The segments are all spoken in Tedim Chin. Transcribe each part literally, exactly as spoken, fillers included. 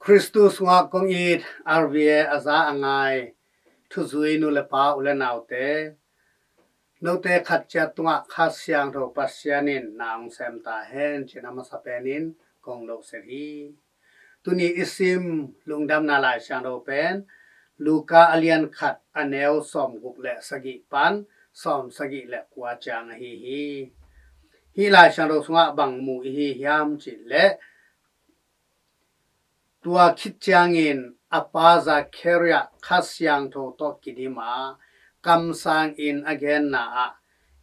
Khristu sungah kong it R V A a za a ngai thuzui nu le pa u le naute, note khat ciat tungah Kha Siangtho Pasian in na hong sem ta hen, cih a masa penin kong lo set hi. Tuni i sim lungdamna Lai Siangtho pen Luka a lian khat a neu sawmguk le sagih pan sawmsagih le kua ciang ahi hi. Hih Lai Siangtho sungah bang mu i hi hiam cih leh, tua khit ciangin a pa Zachariah Kha Siangtho tawh kidim a, kamsangin a genna ah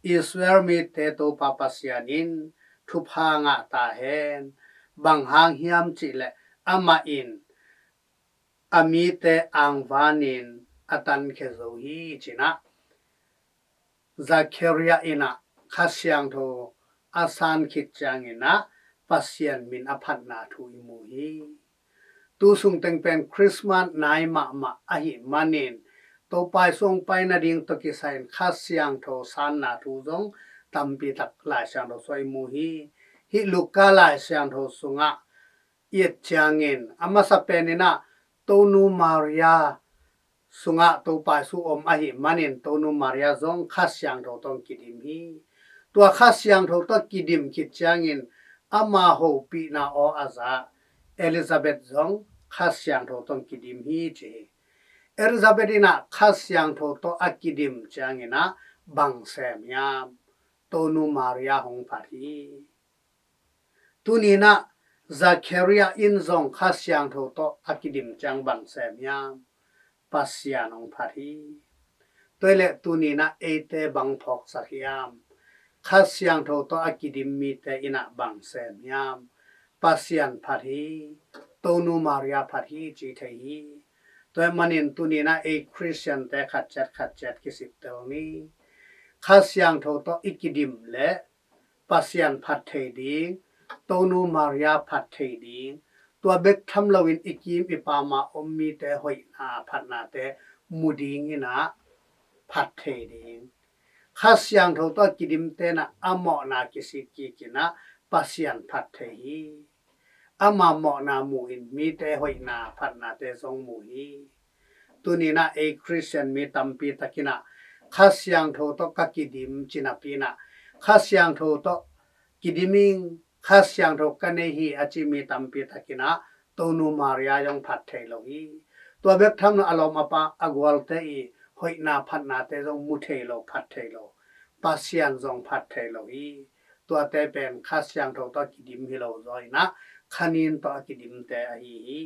Israel mite Topa Pasian in thupha ngah ta hen. Bang hang hiam cih leh amah in a mite angvanin a tankhia zo hi, ci-in ah Zachariah in ah Kha Siangtho a san khit ciangin ah Pasian min a phatna thu i mu hi. Tu sung teng pen Christmas nai mahmah ahih manin Topa Jesu hong pai nading tawh kisai-in Kha Siangtho sanna thu zong tampi tak Lai Siangtho sungah i mu hi. Hih Luka Lai Siangtho sungah i et ciangin a masa penin ah Tonu Maria sungah Topa Jesu om ahih manin Tonu Maria zong Kha Siangtho tawh kidim hi. Tua Kha Siangtho tawh kidim khit ciangin ama hopihna aw a za Elizabeth zong Kha Siangtho tawh kidim hi, ci hi. Elizabeth in ah Kha Siangtho tawh a kidim ciangin ah bang sem hiam? Tonu Maria hong phat hi. Tuni-in ah Zachariah in zong Kha Siangtho tawh a kidim ciang bang sem hiam? Pasian hong phat hi. Tua hi leh tuni-in ah eite bang phawksak hiam? Kha Siangtho tawh a kidim mite in ah bang sem hiam? Pasian phat hi. Tonu Maria phat hi, ci thei hi. Tua ahih manin tuni-in ah ei Khristiante khat ciat khat ciat kisittel ni. Kha Siangtho tawh i kidim leh Pasian phat thei ding, Tonu Maria phat thei ding, tua bek tham loin i kim i pam a om mite hoihna phatnate mu dingin ah phat thei ding. Kha Siangtho tawh kidimte in ah a mawhna kisik kikin ah Pasian phat thei hi. Ama mawhna mu-in mite hoihna phatnate zong mu hi. Tuni-in ah ei Khristian mi tampi takin ah Kha Siangtho tawh ka kidim ci napi-in ah Kha Siangtho tawh kidim ing, Kha Siangtho ka nei hi a ci mi tampi takin ah Tonu Maria zong phat thei lo hi. Tua bek tham lo a lawm a pam a gualte i hoihna phatnate zong mu thei lo, phat thei lo. Pasian zong phat thei lo hi. Tuate pen Kha Siangtho tawh a kidim hi lo zaw-in ah Kha Nin tawh a kidimte ahi hi.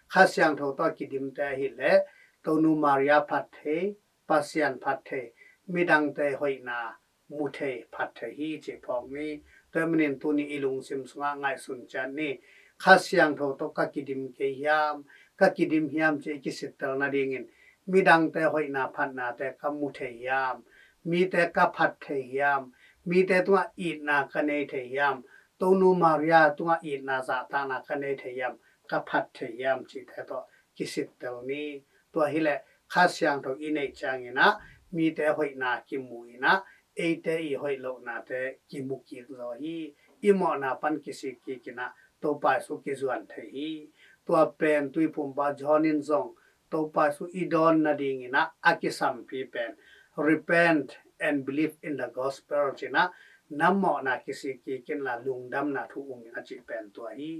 Kha Siangtho tawh a kidimte ahih leh Tonu Maria phat thei, Pasian phat thei, midangte hoihna mu thei, phat thei hi cih phawk ni. Tua ahih manin tuni i lungsim sungah ngaihsun ciat ni. Kha Siangtho tawh ka kidim kei hiam, ka kidim hiam cih kisittel nadingin midangte hoihna phatnate ka mu thei hiam, mite ka phat thei hiam, mite tungah itna ka nei thei hiam, Tonu Maria tungah itna zahtakna ka nei thei hiam, ka phat thei hiam cihte tawh kisittel ni. Tua hi leh Kha Siangtho i neih ciangin ah mite hoihna kimu-in ah eite i hoih lohnate kimu kik zaw hi. I mawhna pan kisik kikin ah Topa Jesu kizuan thei hi. Tua pen Tuiphumpa John in zong Topa Jesu i dawn nadingin ah a kisampi pen "Repent and believe in the gospel," ci-in ah na mawhna kisik kikin la lungdamna thu um in a cih pen tua hi.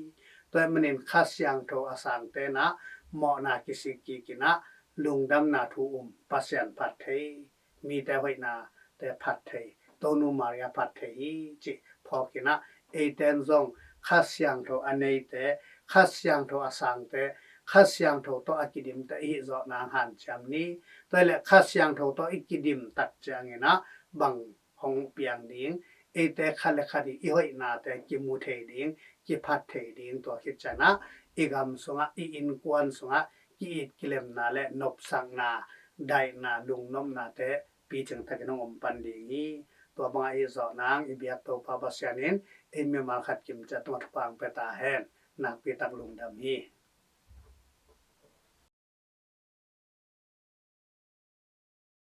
Tua ahih manin Kha Siangtho a sangte in ah mawhna kisik kikin ah lungdamna thu um, Pasian phat thei, mite hoihnate phat thei, Tonu Maria phat thei hi cih phawkin ah eite in zong Kha Siangtho a neite, Kha Siangtho a sangte, Kha Siangtho tawh a kidimte i hih zawh nang hanciam ni. Tua hi leh Kha Siangtho tawh i kidim tak ciangin ah bang hong piang ding, eite khat le khat i, i hoihnate kimu thei ding, kiphat thei ding, tua khit ciangin ah i gam sungah, i innkuan sungah ki-it kilemna le nopsakna, daihna, lungnopnate picing takin hong om pan ding hi. Tua bangah i zawh nang i biak Topa Pasian in ei mimal khat kim ciat tungah thupha hong pia ta hen. Nakpi tak lungdam hi.